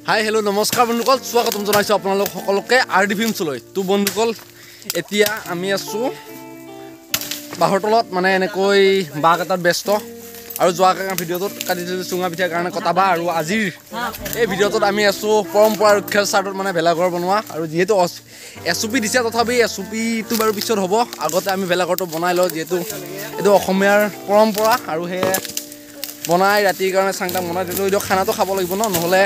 Hi hello' নমস্কাৰ বন্ধুসকল, স্বাগতম জনাইছোঁ আপোনালোক সকলোকে আৰ ডি ফিল্মছলৈ। তো বন্ধুসকল, এতিয়া আমি আছোঁ বাঁহৰ তলত, মানে এনেকৈ বাঁহ কটাত ব্যস্ত। আৰু যোৱা ভিডিঅ'টোত কাটি দিছিলোঁ চুঙা পিঠাৰ কাৰণে কটা বাঁহ। আৰু আজিৰ এই ভিডিঅ'টোত আমি আছোঁ পৰম্পৰা ৰক্ষাৰ চাৰ্টত, মানে ভেলাঘৰ বনোৱা। আৰু যিহেতু এছ অ' পি দিছে, তথাপি এছ অ' পিটো বাৰু পিছত হ'ব, আগতে আমি ভেলাঘৰটো বনাই লওঁ, যিহেতু এইটো অসমীয়াৰ পৰম্পৰা। আৰু সেয়ে বনাই ৰাতিৰ কাৰণে চাং তাং বনাই দিলোঁ। এইটো খানাটো খাব লাগিব ন, নহ'লে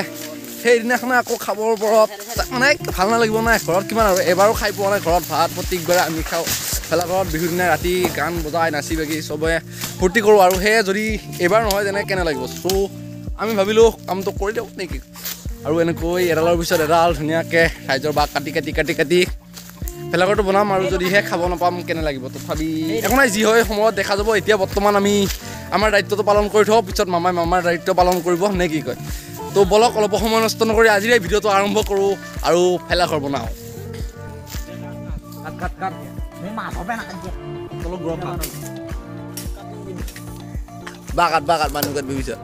সেইদিনাখনে আকৌ খাবৰ ওপৰত মানে ভাল নালাগিব নাই। ঘৰত কিমান আৰু এবাৰো খাই পোৱা নাই ঘৰত ভাত, প্ৰত্যেকবাৰে আমি খাওঁ ভেলাঘৰত। বিহুৰ দিনা ৰাতি গান বজাই নাচি বাগি চবে ফূৰ্তি কৰোঁ। আৰু সেয়ে যদি এইবাৰ নহয় তেনে কেনে লাগিব। চ' আমি ভাবিলোঁ কামটো কৰি দিওঁ নেকি। আৰু এনেকৈ এডালৰ পিছত এডাল ধুনীয়াকৈ ৰাইজৰ বাঁহ কাটি কাটি কাটি কাটি ভেলাঘৰটো বনাম। আৰু যদিহে খাব নাপাম কেনে লাগিব, তথাপি একো নাই, যি হয় সময়ত দেখা যাব। এতিয়া বৰ্তমান আমি আমাৰ দায়িত্বটো পালন কৰি থওঁ, পিছত মামাই মামাৰ দায়িত্ব পালন কৰিব নে কি কয়। তো বলক, অলপ সময় নষ্ট নকৰি আজিৰ এই ভিডিঅ'টো আৰম্ভ কৰোঁ আৰু ভেলাঘৰ বনাওঁ। বাঁহ কাট, বাঁহ কাট, মানুহ কাটবি পিছত।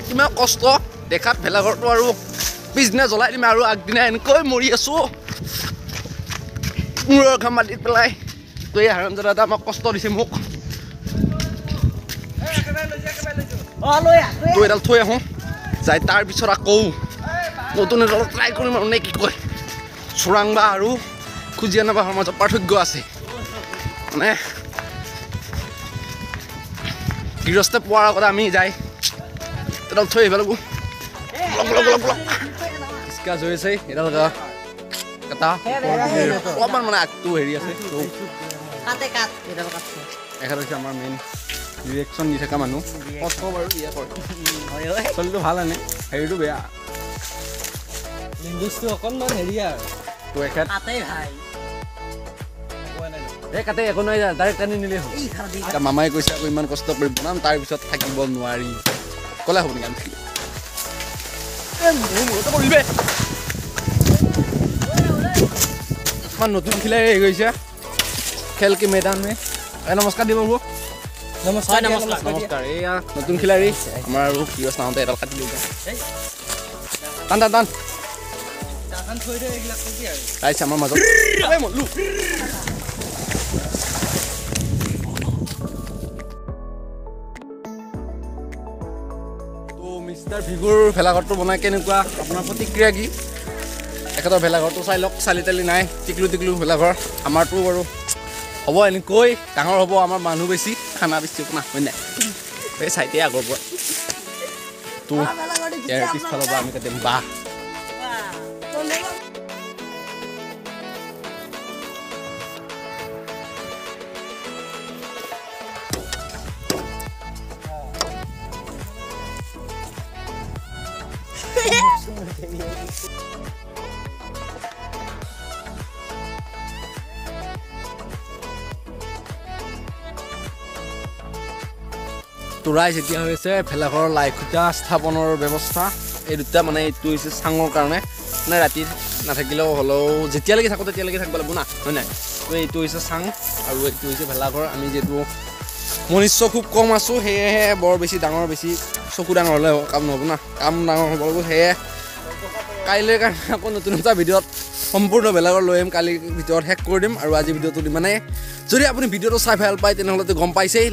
কিমান কষ্ট দেখাত ভেলাঘৰটো, আৰু পিছদিনা জ্বলাই দিম। আৰু আগদিনা এনেকৈ মৰি আছোঁ মূৰৰ ঘাম মাটিত পেলাই। তো এই হাৰামজাদা এটা আমাক কষ্ট দিছে মোক। তো এডাল থৈ আহোঁ যাই, তাৰপিছত আকৌ নতুন এডাল ট্ৰাই কৰিম আৰু নে কি কয়। চোৰাং বাঁহ আৰু খুজিয়ানা বাঁহৰ মাজত পাৰ্থক্য আছে, মানে গৃহস্থে পোৱাৰ আগতে আমি যাই এডাল থৈ আহিব লাগিব। স্কাচ হৈ আছে এডাল কাটা অকণমান, মানে আগটো হেৰি আছে। এখেত হৈছে আমাৰ মেইন ডিৰেকশ্যন দি থকা মানুহ। কষ্ট বাৰু ইয়ে কৰে, ছোৱালীটো ভাল, এনে হেৰিটো বেয়া, অকণমান হেৰি আৰু। তো এখেত এই কাটে একো নাই, ডাইৰেক্ট টানি নিলেই হ'ল। মামাই কৈছে আকৌ ইমান কষ্ট কৰি বনাম, তাৰপিছত থাকিব নোৱাৰি। ক'লে হ'ব নেকি আমি থাকিব? আমাৰ নতুন খেলাই আহি গৈছে খেল কি মেদান মে। নমস্কাৰ দিব। নমস্কাৰ, নমস্কাৰ। এইয়া নতুন খিলাৰী আমাৰ। আৰু কি নাওঁতে এডাল কাটি দিওঁ। টান টান টান ৰাইজ আমাৰ মাজত। মিষ্টাৰ ভিগুৰ ভেলাঘৰটো বনাই কেনেকুৱা আপোনাৰ প্ৰতিক্ৰিয়া কি? এখেতৰ ভেলাঘৰটো চাই লওক, চালি তালি নাই, টিকলু টিকলু ভেলাঘৰ। আমাৰটো বাৰু হ'ব এনেকৈ ডাঙৰ হ'ব, আমাৰ মানুহ বেছি, খানা বেছি না, হয় নাই? এই চাইতে আগৰ পৰা তো ইয়াৰ পিছফালৰ পৰা আমি কাটিম বাঁহ। তো ৰাইজ, এতিয়া হৈছে ভেলাঘৰৰ লাই খুঁটা স্থাপনৰ ব্যৱস্থা। এই দুটা মানে এইটো হৈছে চাঙৰ কাৰণে, মানে ৰাতি নাথাকিলেও হ'লেও যেতিয়ালৈকে থাকোঁ তেতিয়ালৈকে থাকিব লাগিব না, হয় নাই? তো এইটো হৈছে চাং আৰু এইটো হৈছে ভেলাঘৰ। আমি যিহেতু মনুষ্য খুব কম আছোঁ, সেয়েহে বৰ বেছি ডাঙৰ বেছি চকু ডাঙৰ হ'লে কাম নহ'ব না, কাম ডাঙৰ হ'ব লাগিব। সেয়ে কাইলৈৰ কাৰণে আকৌ নতুন এটা ভিডিঅ'ত সম্পূৰ্ণ ভেলাঘৰ লৈ আহিম, কালিৰ ভিতৰত শেষ কৰি দিম। আৰু আজি ভিডিঅ'টো মানে যদি আপুনি ভিডিঅ'টো চাই ভাল পায় তেনেহ'লেতো গম পাইছেই।